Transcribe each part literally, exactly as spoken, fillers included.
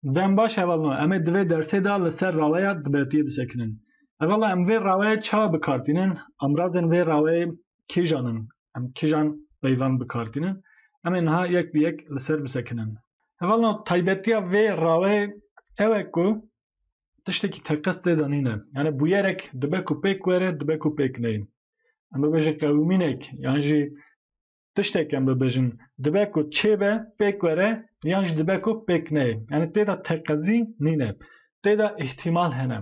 Dem baş hevalno, em ê di vê dersê de li ser raweya dibetiyê bisekinin. Hevalno, em vê raweyê çawa bi kar tînin? Amrazên vê raweyê kîjan in? Em kîjan peyvan bi kar tînin? Em ê niha yek bi yek li ser bisekinin. Hevalno, taybetiya vê raweyê ew e ku tiştekî teqez tê de nîne. Yani bûyerek dibe ku pêk were, dibe ku pêk neyê. Em bibêjin qewimînek, yan jî tiştek em bibêjin, dibe ku çêbe, pêk were, yan jî dibe ku pêk neyê. Yani tê de teqezî nîne. Tê de îhtimal hene.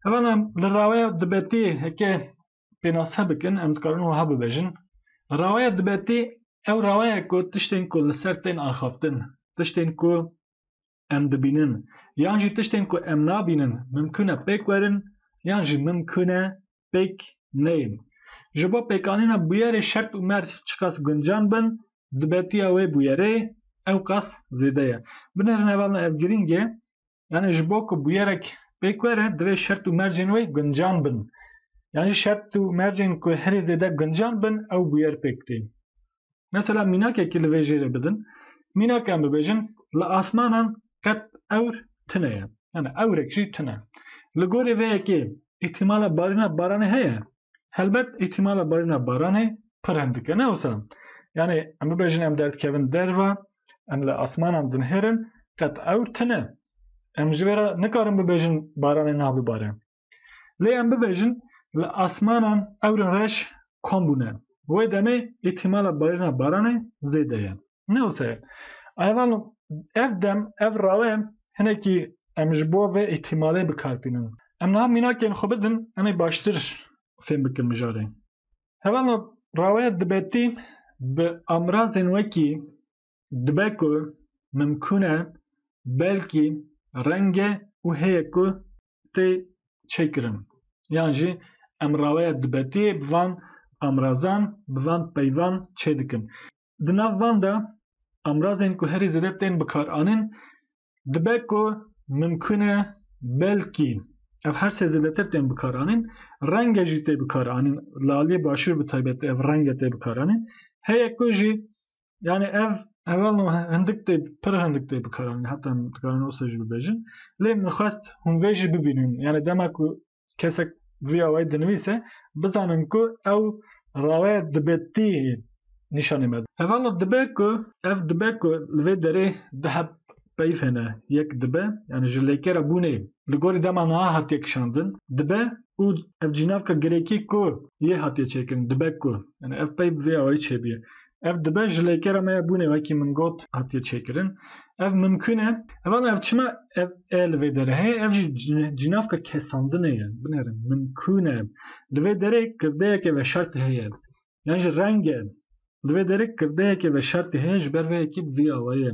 Hevalno, em li raweya dibetiyê heke pênase bikin, em dikarin wiha bibêjin. Raweya dibetî, ew rawe ye ku tiştên ku li ser tên axaftin, tiştên ku em dibînin, yan jî tiştên ku em nabînin, mimkûn e pêk werin, yan jî mimkûn e pêk neyên. Ji bo pêkanîna bûyerê şert û merc çiqas guncan bin, dibetiya wê bûyerê ew qas zêde ye. Binêrin hevalno, ev girîng e. Yani ji bo ku bûyerek pêk were, divê şert û mercên wê guncan bin. Yan jî şert û mercên ku herî zêde guncan bin, ew bûyer pêk tê. Mesela mînakekî li vê jêrê bidin. Mînak em bibêjin, li asmanan qet ewr tune ye. Yani ewrek jî tune. Li gorî vê yekê îhtimala barîna baranê heye. Helbet îhtimala barîna baranê pir hindik e, ne wisa? Yani em bibêjin em derdikevin derva, em li asmanan dinihêrin, qet ewr tune. Em ji vê re nikarin bibêjin baranê nabibare. Lê em bibêjin li asmanan ewrên reş kom bûne. Wê demê îhtimala barîna baranê zêde ye. Ne wisa ye. Hevalno, ev dem, ev rawe hinekî em ji bo vê îhtimalê bi kar tînin. Em niha mînakên xwe bidin, em ê baştir fêm bikin mijarê. Hevalno, raweya dibetî bi amrazên wekî dibe ku, mimkûn e, belkî, reng e û heye ku tê çêkirin. Yan jî em raweya dibetiyê bi van amrazan, bi van peyvan çêdikin. Di nav van de amrazên ku herî zêde tên bikaranîn, dibe ku, mimkûn e, belkî, ev her sê zêdetir tên bikaranîn, reng e jî tê bikaranîn, li aliyê başûr bi taybet ev reng e tê bikaranîn. Heye ku jî, yani ev hevalno hindik tê, pir hindik tê bikaranîn, heta em dikarin wisa jî bibêjin. Lê min xwest hûn vê jî bibînin. Yani dema ku kesek vî awayî dinivîse, bizanin ku ew raweya dibetî nîşanê me. Hevalno, dibe ku, ev dibe ku li vê derê du heb peyv hene, yek dibe, yani ji lêkera bûnê, li gorî dema niha hatiye kişandin, dibe û ev cînavka girêkî ku yê hatiye çêkirin, dibe ku, yani ev peyv vê awayî çêbûye. Ev dibe ji lêkera me ya bûnê, wekî min got, hatiye çêkirin. Ev mimkûn e. Hevalno, ev çima ev e li vê derê heye? Ev jî cî-, cînavka kesandinê ye. Binêrin, mimkûn e. Li vê derê kirdeyeke veşartî heye. Yan jî reng e. Li vê derê kirdeyeke veşartî heye, ji ber vê yekê bi vî awayî ye.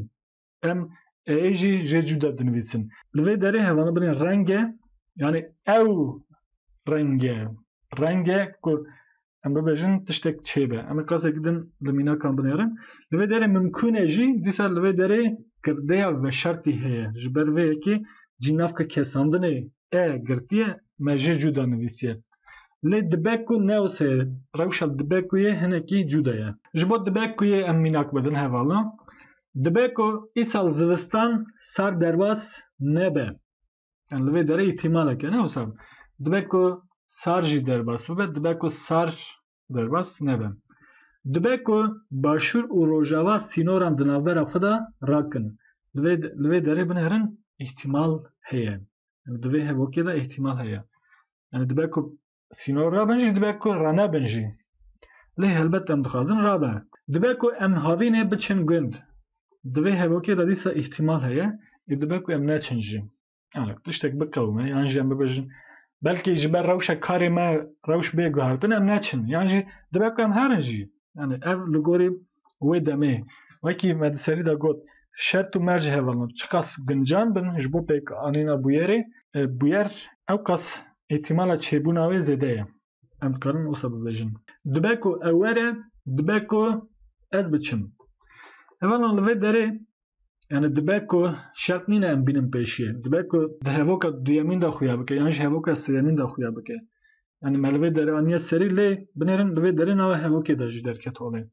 Em e jî jê cuda dinivîsin. Li vê derê hevalno, binêrin, reng e. Yani ew reng e. Reng e ku em bibêjin tiştek çêbe. Em ê qasekî din li mînakan binêrin. Li vê derê mimkûn e jî, dîsa li vê derê girdeya veşartî heye. Ji ber vê yekê cînavka kesandinê e girtiye, me jê cuda nivîsiye. Lê dibe ku ne wisa ye, rewşa dibe ku yê hinekî cuda ye. Ji bo dibe ku yê em mînak bidin hevalno. Dibe ku îsal zivistan sar derbas nebe. Yani li vê derê îhtimalek e, ne wisa? Dibe ku sar jî derbas bibe, dibe ku sar derbas nebe. Dibe ku başûr û rojava sînoran di navbera xwe de rakin. Li vê, li vê derê, binêrin, îhtimal heye. Yani di vê hevokê de îhtimal heye. Yani dibe ku sînor rabin jî, dibe ku ranebin jî. Lê helbet em dixwazin rabe. Dibe ku em havînê biçin gund. Di vê hevokê de dîsa îhtimal heye, ê dibe ku em neçin jî. Yani tiştek biqewime, yan jî em bibêjin, belkî ji ber rewşa karê me rewş bê guhertin, em neçin. Yan jî dibe ku em herin jî. Yani ev li gorî wê demê, wekî me di serî de got, şert û merc hevalno çiqas guncan bin ji bo pêkanîna bûyerê, e, bûyer ew qas îhtimala çêbûna wê zêde ye. Em dikarin wisa bibêjin. Dibe ku ew were, dibe ku ez biçim. Hevalno, li vê derê, yani dibe ku şert nîne em bînin pêşiyê. Dibe ku di hevoka duyemîn de xuya bike, yan jî hevoka sêyemîn de xuya bike. Yani me li vê derê aniye serî, lê binêrin, li vê derê nava hevokê de jî derket holê.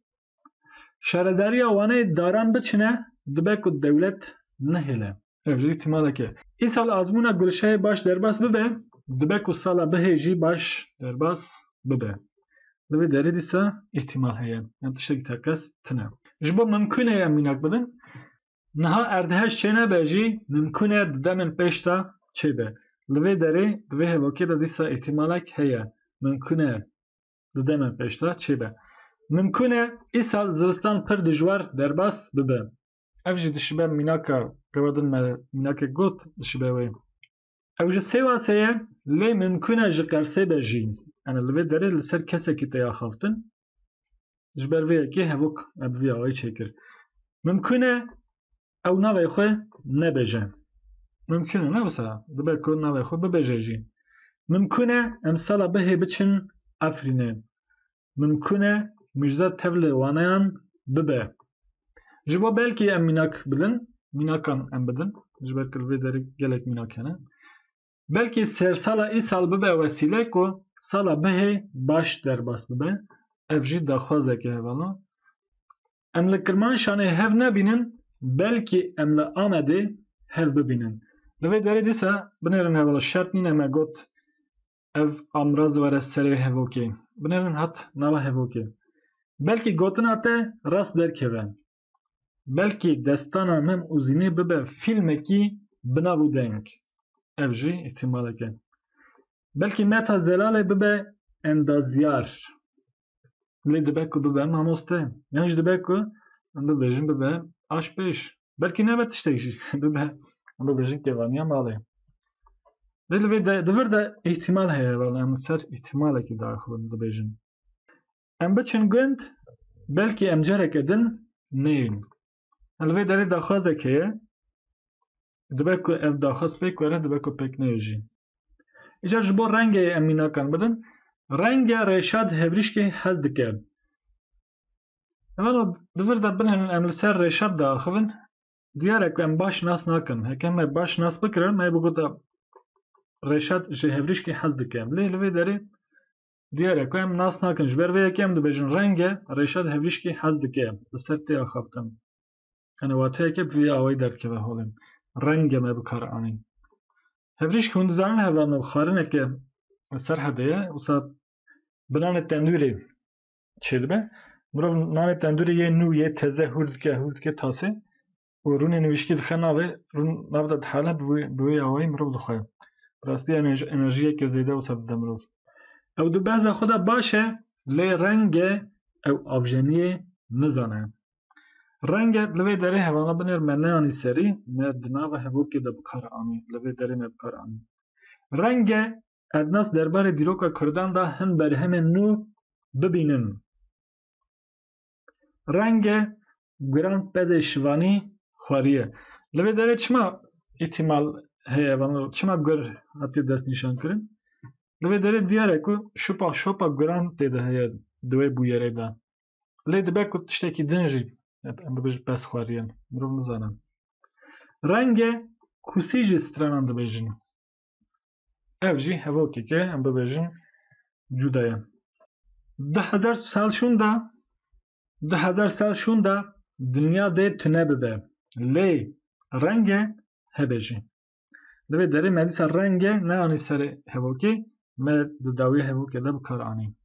Şaredariya Wanê daran biçine, dibe ku dewlet nehêle. Ev jî îhtimalek e. Îsal azmûna gulşehê baş derbas bibe, dibe ku sala bihê jî baş derbas bibe. Li vê derê dîsa îhtimal heye. Yan tiştekî teqez tune. Ji bo mimkûn e em mînak bidin. Niha erdhej çênebe jî mimkûn e di demên pêş de çêbe. Li vê derê, di vê hevokê de dîsa îhtimalek heye. Mimkûn e di demên pêş de çêbe. Mimkûn e îsal zivistan pir dijwar derbas bibe. Ev jî dişibe mînaka rêwa din me mînakek got dişibe wê. Ew ji Sêwasê ye, lê mimkûn e ji Qersê be jî. Yanî li vê derê li ser kesekî tê axaftin. Ji ber vê yekê hevok me bi vî awayî çêkir. Mimkûn e ew navê xwe nebêje. Mimkûn e, ne wisa, dibe ku navê xwe bibêje jî. Mimkûn e em sala bihê biçin Efrînê. Mimkûn e Mîrza tevlê waneyan bibe. Ji bo belkî em mînak bidin, mînakan em bidin. Ji ber ku li vê derê gelek mînak hene. Belkî sersala îsal bibe wesîle ku sala bihê baş derbas bibe. Ev jî daxwazek e hevalno. Em li Kirmanşanê hev nebînin, belkî em li Amedê hev bibînin. Li vê derê dîsa binêrin hevala şert nîne me got ev amraz were serê hevokê. Binêrin hat nava hevokê. Belkî gotina te rast derkeve. Belkî destana Mem û Zînê bibe fîlmekî bi nav û deng. Ev jî îhtimalek e. Belkî Meta Zelalê bibe endazyar. Lê dibe ku bibe mamoste. Yan jî dibe ku em bibêjin bibe aşpêj. Belkî nebe tiştek jî bibe, em bibêjin kevaniya malê. Lê li vê de, di vir de îhtimal heye, heval em li ser îhtimalekî diaxivin dibêjin. Em biçin gund, belkî em careke din neyên. Li vê derê daxwazek heye. Dibe ku ev daxwaz pêk were, dibe ku pêk neyê jî. Îcar ji bo rengê em mînakan bidin. Renge Rêşad Hevrîşkê hez dike. Hevalno di vir de binêrin em li ser Rêşad diaxivin. Diyar e ku em baş nas nakin. Heke me baş nas bikire, me bigota Rêşad ji Hevrîşkê hez dike. Lê li vê derê diyar e ku em nas nakin. Ji ber vê yekê em dibêjin renge Rêşad Hevrîşkê hez dike. Li ser tê axaftin. Yanî wateyeke bi vî awayî derdikeve holê. Renge me bi kar anî. Hevrîşk hûn dizanin hevalno xwarineke Serhedê ye. Wisa bi nanê tendûrê çêdibe. Mirov nanê tendûrê yê nû, yê teze hûr dike, hûr dike tasê û rûnê nivîşkî dixe navê, rûn nav de dihale, bi wê, bi wê awayî mirov dixwe. Bi rastî enerji-, enerjiyeke zêde wisa dide mirov. Ew di beza xwe de baş e, lê renge ew avjeniyê nizane. Renge li vê derê hevalno binêr me neyanî serî, me di nava hevokê de bi kar anî, li vê derê me bi kar anî. Renge Erdnas derbarê dîroka Kurdan de hin berhemên nû bibînin. Renge guran pezê şivanî xwariye. Li vê derê çima îhtimal heye, vano çima gur hatiye destnîşankirin? Li vê derê diyar e ku şopa, şopa guran tê de heye di wê bûyerê de. Lê dibe ku tiştekî din jî, em bibêjin pez xwariye, mirov nizane. Renge kusî jî stranan dibêjin. Ev jî hevokeke, em bibêjin, cuda ye. Du hezar sal şûnda, du hezar sal şûnda dinya dê tune bibe. Lê renge hebe jî. Li vê derê me dîsa renge neanî serê hevokê, me di dawiya hevokê de bi kar anî.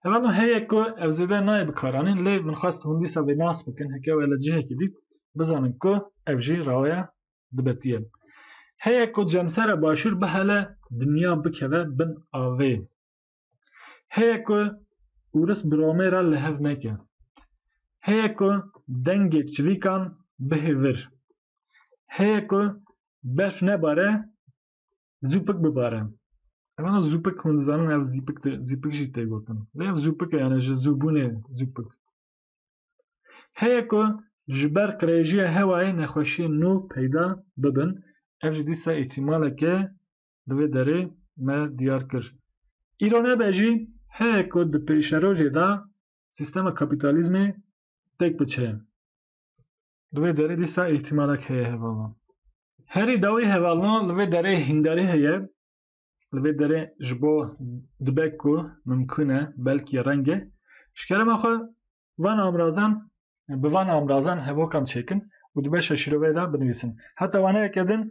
Hevalno heye ku ev zêde nayê bikaranîn, lê min xwest hûn dîsa vê nas bikin, heke we li cihekî dît, bizanin ku ev jî rawaya dibetiye. Heye ku cemsera başûr bihele dinya bikeve bin avê. Heye ku ûris bi Romê re li hev neke. Heye ku dengê çivîkan bihê vir. Heye ku berf nebare, zûpik bibare. Evana zûpik hûn dizanin, ev zîpik de, zîpik jî tê gotin. Lê ev zûpik e, yani ji zûbûnê zûpik. Heye ku ji ber qirêjiya hewayê nexweşiyên nû peyda bibin, ev jî dîsa îhtimaleke di vê derê me diyar kir. Îro nebe jî heye ku di pêşerojê de sîstema kapîtalîzmê têk biçe. Li vê derê dîsa îhtimalek heye hevalno. Herî dawî hevalno li vê derê hîndarî heye. Li vê derê ji bo dibe ku mimkûn e, belkî reng e. Ji kerema xwe van amrazan, bi van amrazan hevokan çêkin. û di beşa şîroveyê de binivîsin. Heta waneyeke din